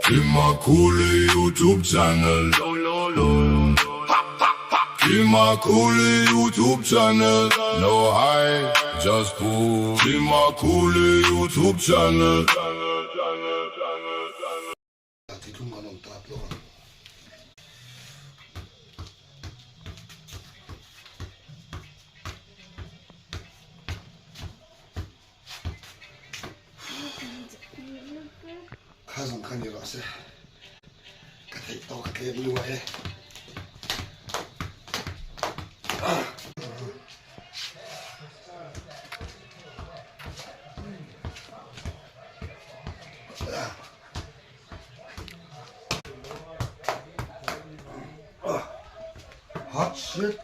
Kimakuli YouTube channel. Kimakuli YouTube channel. No high, just food. Kimakuli YouTube channel. Kha zawng kha ni rawh se ka theih tawk a tlem lua e. Hot shit.